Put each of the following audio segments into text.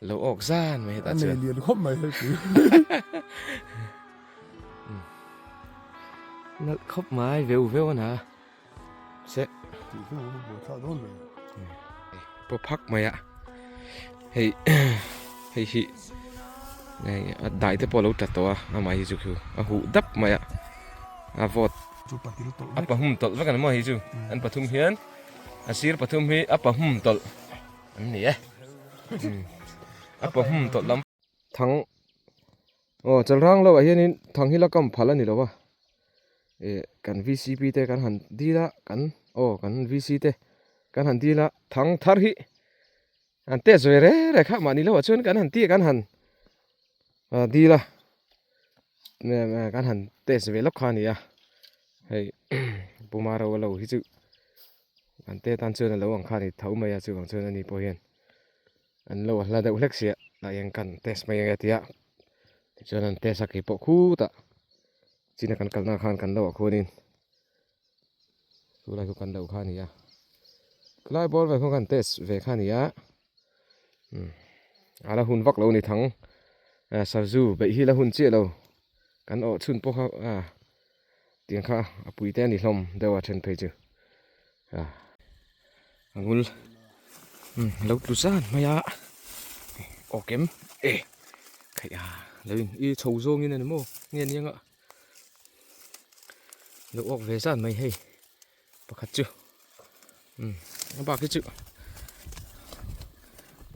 Lo awk zan mai hetah chuan. A nei lian khawp mai hei pui. Nalh khawp mai veu veu a na. Se. Tih chu a buai thlak dawn mai. Paw phak mai a. Hei hei hi a dai te pawh a lo tla tawh a amah hi chu khu a huh dap mai a. A vawt. Chu patil tawlh vek. A pahum tawlh vek a ni maw hei chu. An pathum hian a sir pathum hi a pahum tawlh. An ni e. A pahum tawlh lam. Thang aw chalrang lo ah hianin thang hi la kam phal a ni lo a eh kan vcp te kan han dil a kan aw kan vc te kan han dil a thang thar hi an test ve reng reng kha mahni lo ah chuan kan han tih kan han dil a kan han test ve lawk kha a ni a hei puma ro a lo hi chu an te tan chuan a lo ang kha a ni tho mai a chuvang chuan ani pawh hian. An lo hla deuh hlek sia tah hian kan test mai ange tia tichuan an test a keipawh khutah china kan kalna khan kan lo ah khuanin chulai chu kan lo kha a ni a khulai bawr ve khaw kan test ve kha a ni a umm a la hun vak lo a ni thang sazu beih hi la hun chiah lo kan awh chhun pawh kha a tiang kha a pui te a ni hlawm deuh a then phei chu a a ngul umm lo tlu zan mai a aw kem e khaih a lo in i chho zawng in a ni maw nge aniang a lo awk ve zan mai hei pakhat chu umm a bak hi chu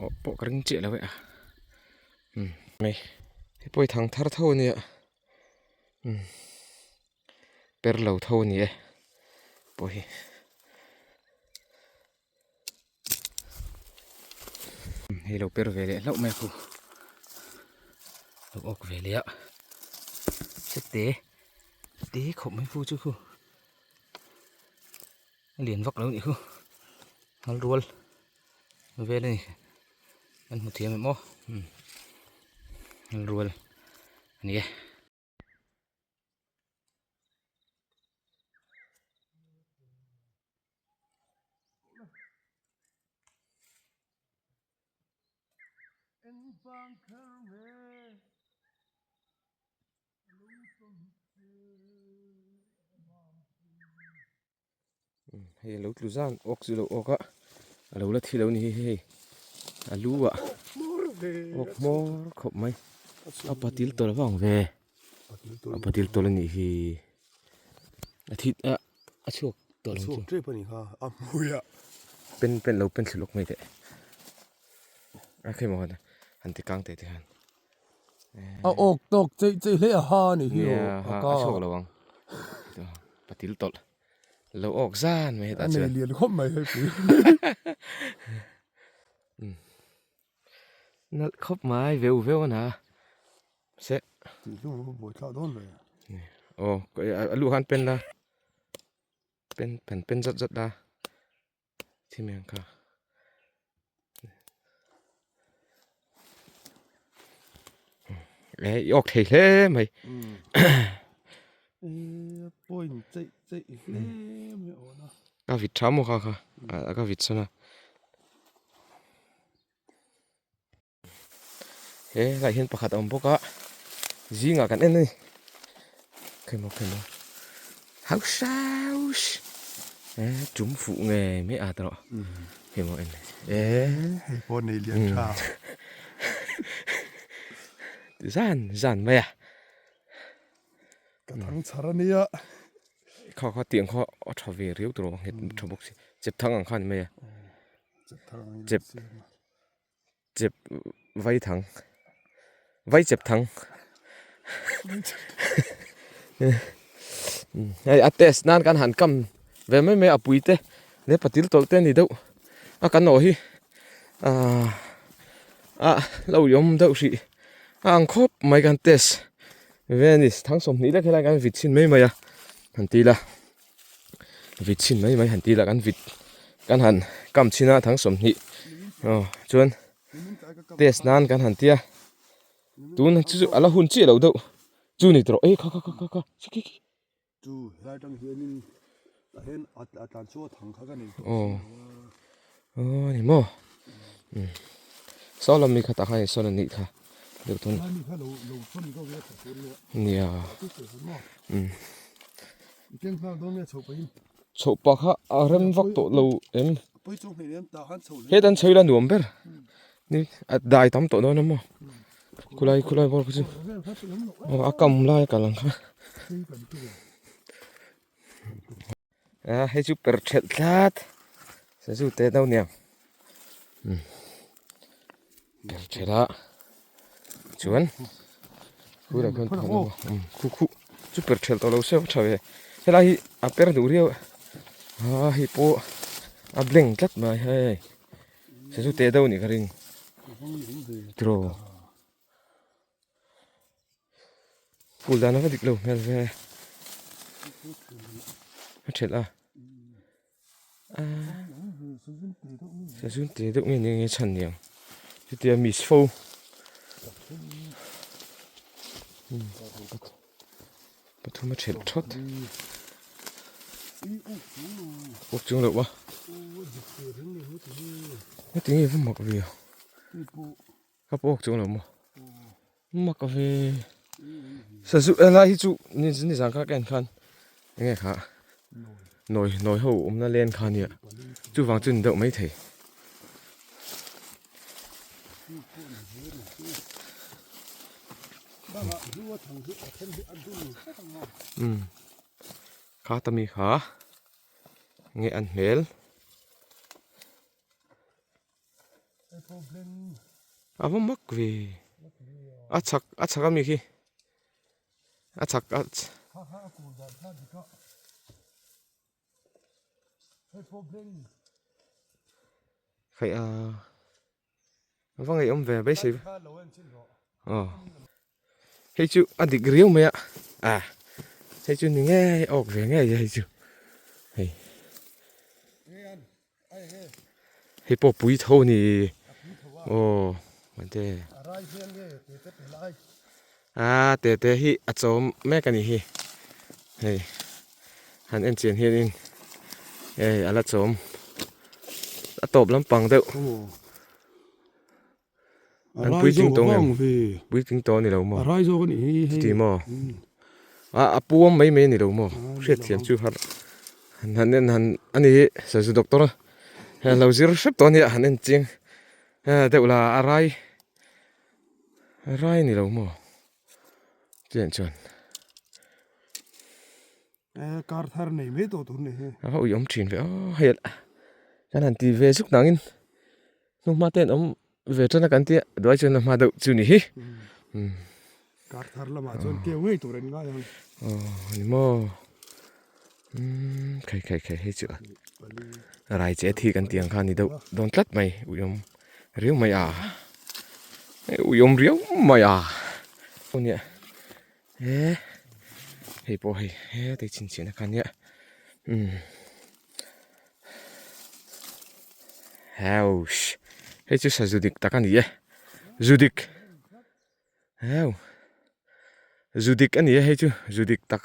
aw pawh ka ring chiah lo e a umm mai hei pawh hi thang thar tho a nia. Umm per lo tho a ni e pawh hi hei lo per ve leh hlauh mai a khu lo awk ve leh a se te te khawp mai fu chu khu a lian vak lo a nih khu ngal rual vel a ni kan hmu thiam em aw umm ngal rual a ni e. Hei a lo tlu zan awk chu lo awk a a lo la thi lo ni hi hei a lu ah awk hmawr khawp mai a patil tawlh vang ve a patil tawlh a nih hi a thi a a chhuak tawh lo chu pen pen lo pen thlu lawk mai teh a khi maw han ti kang teh te khan. A awk tawk cheih cheih hle a ha a nih hi aw a ka. A chhuak lo ang. Patil tawlh. Lo awk zan mai hetah chuan. A nei lian khawp mai hei pui. Nalh khawp mai veu veu a na. Se. Tih chu buai thlak dawn mai. Aw a luh khan pen la. Pen pen pen zat zat la. Thi mai ang kha. E i awk thei hle mai. E point cheih cheih hle mai awn a. Ka vit tha maw kha kha a ka vit sawn a. He lai hian pakhat a awm bawk a zingah kan en a ni khemaw khemaw house house e tum fuh ngei mai at rawh khemaw en e hei pawh nei lian tha zan zan mai a ka thang chhar a nia kha kha tiang kha a tha ve riau tur a nghet tha bawk si chep thang ang kha a ni mai a chep. Chep vai thang vai chep thang hei a test nan kan han kam ve mai mai a pui te leh patil tawlh te a ni deuh a kan awh hi ahh ah lo i awm deuh hrih a ang khawp mai kan test ve a ni thang sawmhnih lek helai kan vit chhin mai mai a han ti ila vit chhin mai mai han ti ila kan vit kan han kam chhin a thang sawmhnih aw chuan test nan kan han tia tun chu chu ala hun chiah lo deuh chu ni tawh e kha kha kha kha khi khi khi chu helai tang hianin tah hian a tlan chu a thang kha ka nei aw aw ni maw. Saw lam mi kha tah khan insawn a nih kha deuh thung nia umm chhoh pah kha a rem vak tawh lo em hetah an chho ila nuam ber ni a dai tam tawh dawn a maw khulai khulai bawr kha chu aw a kam lai a kal ang kha. A hei chu per thelh tlat sazu te deuh nia umm per thelh a chuan khurah khuan phah deuh a umm khu khu chu per thelh tawh lo se a tha ve helai hi a per duh riau a hei pawh a blank tlat mai hei sazu te deuh anih ka ring tiraw. Phul dan a va dik lo hmel ve a thelh a sazun te deuh nge nge chhan niang chutia miss fo pathum a thelh thawt awk chung loh a heti nge va mak ve a. Ka pawk chu lo maw mak ve sazu helai hi chu ni ni zan kha ka en khan enge kha nawi nawi ho awmna len kha nia chuvang chu ni deuh mai thei. Umm kha ta mi kha nge an hmel. A va mak ve a chhak a chhak ami khi a chhak a khaih a a va ngaihawm ve beisei aw hei chu a dik riau mai a a hei chu ni ngei awk ve ngei a hei chu hei. Hei pawh pui tho a ni aw mate a tete hi a chawm mek a ni hi hei han en chian hianin hei a la chawm a tawp lampang deuh an puitling tawh ngem puitling tawh a ni lo maw chuti maw a a puam mai mai a ni lo maw hriatthiam chu har han han en han a ni hi sazu doctor a lo zir hrep tawh a nia han en chiang deuh la a rai a rai a ni lo maw chian chuan. Kar thar nei mai tawh tur ni hi. A va ui awm thin ve aw hei kan han ti ve zuk nangin hnuhma te an awm ve tan a kan tia duai chuan a hma deuh chu ni hi. Kar thar lamah chuan keu ngei tur an ngai ang. Aw ni maw khai khai khai hei chu a rai che thi kan tih ang kha a ni deuh dawn tlat mai ui awm riau mai a ui awm riau mai a nia. He hei pawh hei hetei chhinchhiahna kha nia umm haush hei chu sazu dik tak a ni e zu dik heu zu dik a ni e hei chu zu dik tak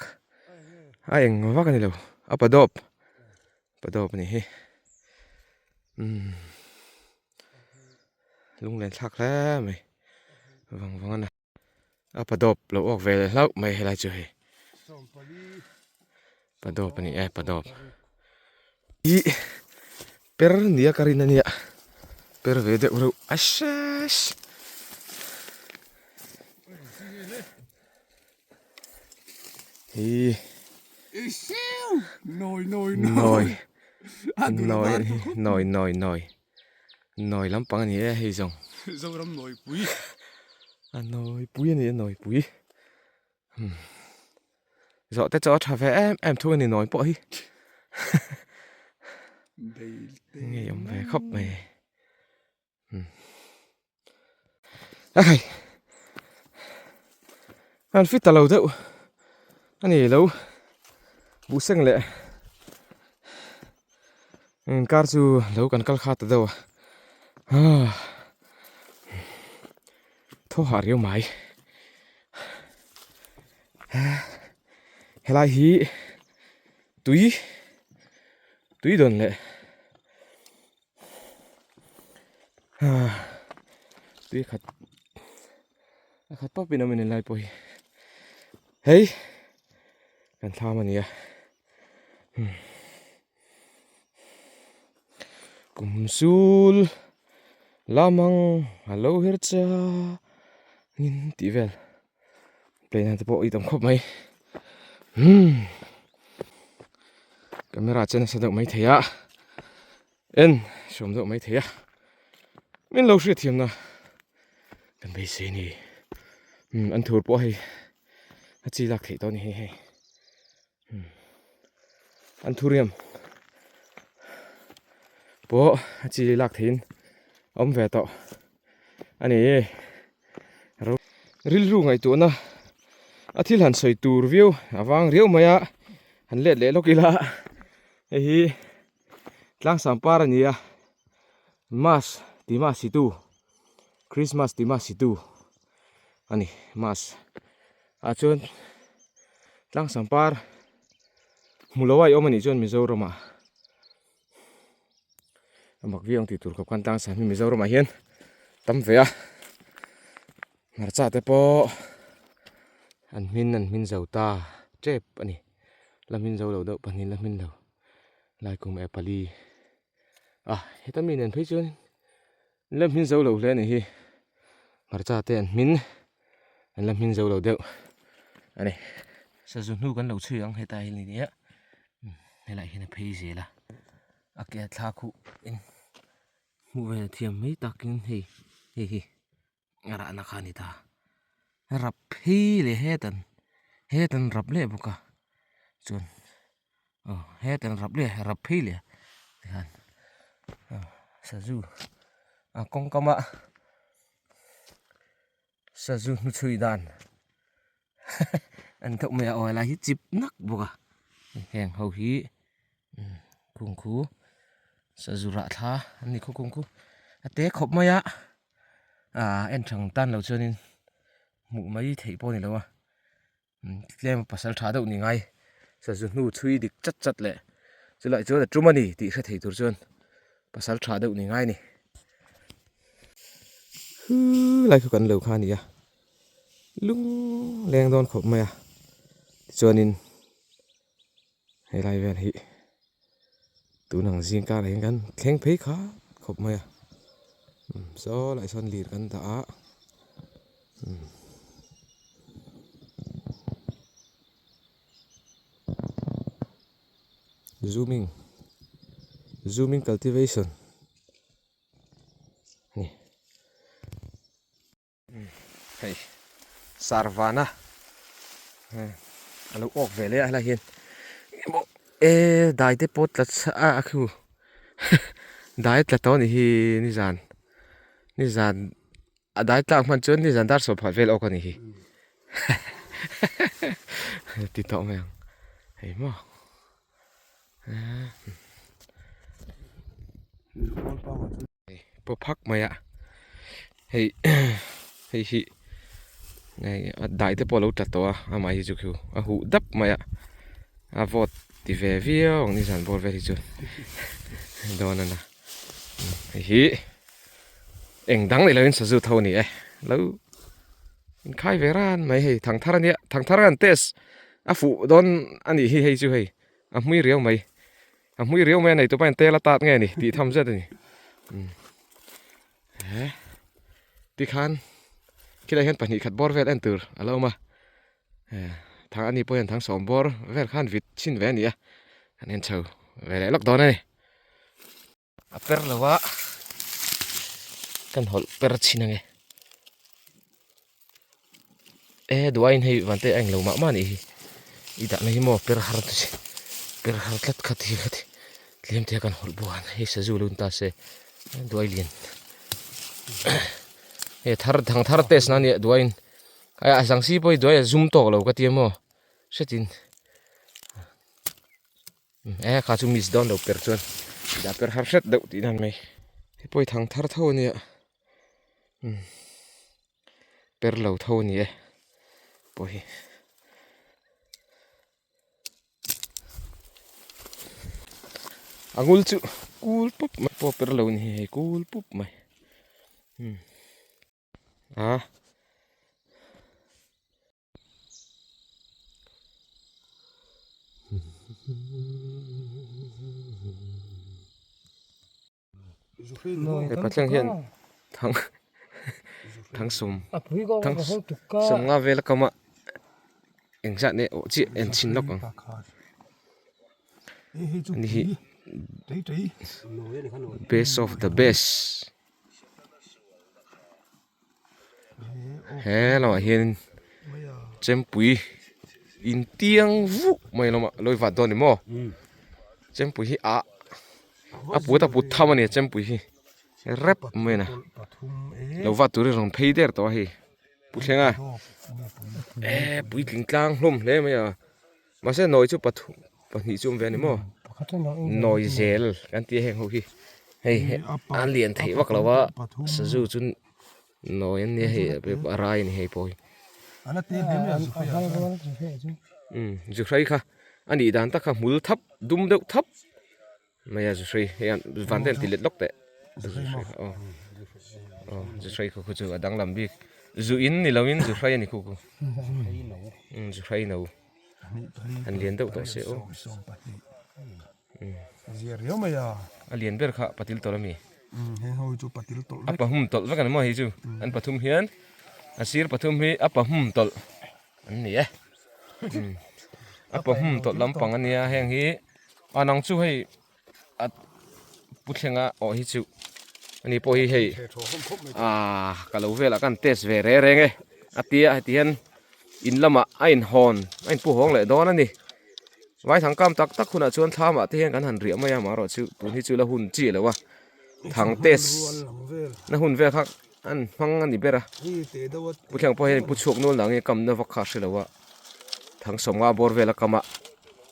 a eng vak a ni lo a padawp padawp a ni hi umm lunglen thlak hle mai vang vang a na. A padawp lo awk ve leh hlauh mai helai chu hei padawp a ni e padawp ih per nia ka rin a nia per ve deuh reuh ashash hi nawi nawi nawi nawi nawi. Nawi lampang a ni e hei zawng. Zoram nawi pui. A nawi pui a ni a nawi pui. Hmm. Zawh te chu a tha ve em em thung a ni nawi pawh hi. Ngei awm ve khawp mai. Hmm. A khai. An fit ta lo deuh. A ni lo. Buhseng leh inkar chu lo kan kal kha ta deuh a. Thaw hah riau mai. Helai hi tui tui dawn leh. Tui khat a khat pawp in awm in helai pawh hi hei kan thlam a ni a kum sul lamang a lo her chang in tih vel play nan te pawh i tam khawp mai umm camera chu nasa deuh mai thei a. En hrawm deuh mai thei a, min lo hriat thiamna kan beisei a ni. Umm an thur pawh hei a chi lak theih tawh a ni hei hei umm an thuriam pawh a chi lak theihin a awm ve tawh a ni. Rilru ngaihtuahna a thil han sawi tur viau a vang riau mai a, han let leh lawk ila hei hi. Tlangsam par a ni a, Mas ti ma situ, Christmas ti ma situ a ni Mas ah chuan Tlangsam par hmu lo a i awm a nih chuan Mizoram ah a mak viau ang tih tur khawp khan Tlangsam hi Mizoram ah hian tam ve a, hmarcha te pawh an hmin an hmin zo ta tep a ni, la hmin zo lo deuh pahnih la hmin lo. Laikum e pali a heta mi nen phei chuan la hmin zo lo hle a nih hi hmarcha te an hmin an la hmin zo lo deuh a ni. Sazu hnu kan lo chhui ang heta hi ni a helaiah hian a phei zel a a ke a thla khuh in hmuh vel thiam mai takin hei hei hi a rahna kha a ni ta rap phei leh hetan hetan rap leh bawk a chuan. Aw hetan rap leh rap phei leh tikhan aw sazu a kawng kam a sazu hnuchhui dan an deuh mai a aw helai hi chip nak bawk a heng ho hi kungkhu sazu rah thla an ni khaw kungkhu a te khawp mai a ah en thang tan lo chuanin hmuh mai theih pawh a ni lo a. Tlem pasal tha deuh ni ngai sazu hnu chhui dik chat chat leh chulai chuan a tum a ni tih hre thei tur chuan pasal tha deuh ni ngai a ni. Huu lai kha kan lo kha a ni a lung leng dawn khawp mai a tichuanin helai vel hi tun ang zing karah hian kan thleng phei kha khawp mai a saw lai sawn lir kan dah a zooming zooming cultivation a ni. Hei sarvana a lo awk ve leh a helai hian emaw e dai te pawh tla a a khu dai tla tawh a nih hi nizan nizan a dai tlak hman chuan nizan dar sawm phah vel awk a nih hi ti tawh mai ang hei maw. Paw phak mai a hei hei hi a dai te pawh a lo tla tawh a amah hi chu khiu a huh dap mai a a vawt ti ve viau ang nizan bawr vel hi chuan dawn a na hei hi eng dang leh lovin sazu tho a ni e lo inkhai ve ran mai hei thangthar a nia thangthar an test a fuh dawn a nih hi hei chu hei a hmui riau mai. A hmui riau mai a nei tupa in tel a tat nge ni tih tham zet a ni. He tikhan khilai hian pahnih khat bawr vel en tur a lo awm a. Thang ani pawh hian thang sawm bawr vel khan vit chhin ve a ni a. An en chho ve leh lawk dawn a ni. A per lo a kan hawlh per chhin ange. E duaiin hei vante a englo mah mah anih hi i dahna hi maw per har te per har tlat khat hi khat tlem te kan hawlh buan hei sazu lo ni ta se duai lian hei thar thang thar test na ania duaiin a zang si pawh hi duai a zum tawk lo ka tia maw hretin. E kha chu miss dawn lo per chuan dah per har hret deuh tih nan mai hei pawh hi thang thar tho ania umm per lo tho ani e pawh hi a ngul chu kul pup mai pawh per lo ani hei kul pup mai umm. A. He pathian hian thang thang sawm thang sawm nga vel a kam a engzat nge awh chiah en chhin lawk ang ani hi best of the best he lamah hianin chempui intiang vuk mai lamah lo i vat dawn ni maw chempui hi ah a put a put tham a ni chempui hi rep mai a ni lo vat turin rawn phei der tawh a hei pu thlenga eh puitling tlang hlawm hle mai a. Mahse nawi chu pathum pahnih chu awm ve a ni maw? Nawi zel kan tih a heng ho hi hei an lian theih vak lo a sazu chu nawi an nia hei a rai a ni hei pawh hi umm zuhrai kha a nih dan tak kha hmul thap dum deuh thap mai a zuhrai hei an van te an ti let lawk teh zuhrai kha aw aw zuhrai kha khu chu a danglam bik zu in ni lo in zuhrai a ni khu khu umm zuhrai no an lian deuh tawh se aw a lian ber kha patil tawlh a mi a pahum tawlh vek a ni maw hei chu an pathum hian a sir pathum hi a pahum tawlh an ni e a pahum tawlh lampang a nia heng hi a nang chu hei a pu thlenga awh hi chu ani pawh hi hei ah ka lo velah khan test ve reng reng e a tia heti hian in lamah a inhawn a inpu hawng leh dawn a ni vaithang kam tak tak hunah chuan thlamah te hian kan han riah mai a amaherawhchu tun hi chu la hun chiah lo a thang test na hun vel kha an hmang a ni ber a pu thleng pawh hian pu chhuak nual nangin kamna vak kha a hre lo a thangsawmnga bawr vel a kam a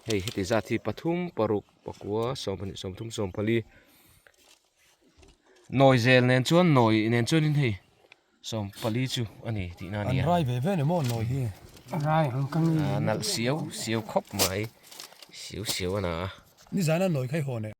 hei heti zat hi pathum paruk pakua 12 30 44 nawi zel nen chuan nawi nen chuanin hei 14 chu a ni tihna a ni a an rai ve ve ni maw nawi hi rai ang ka nge nalh siau siau khawp mai siau siau a na a nizana nawi kha i haw nei.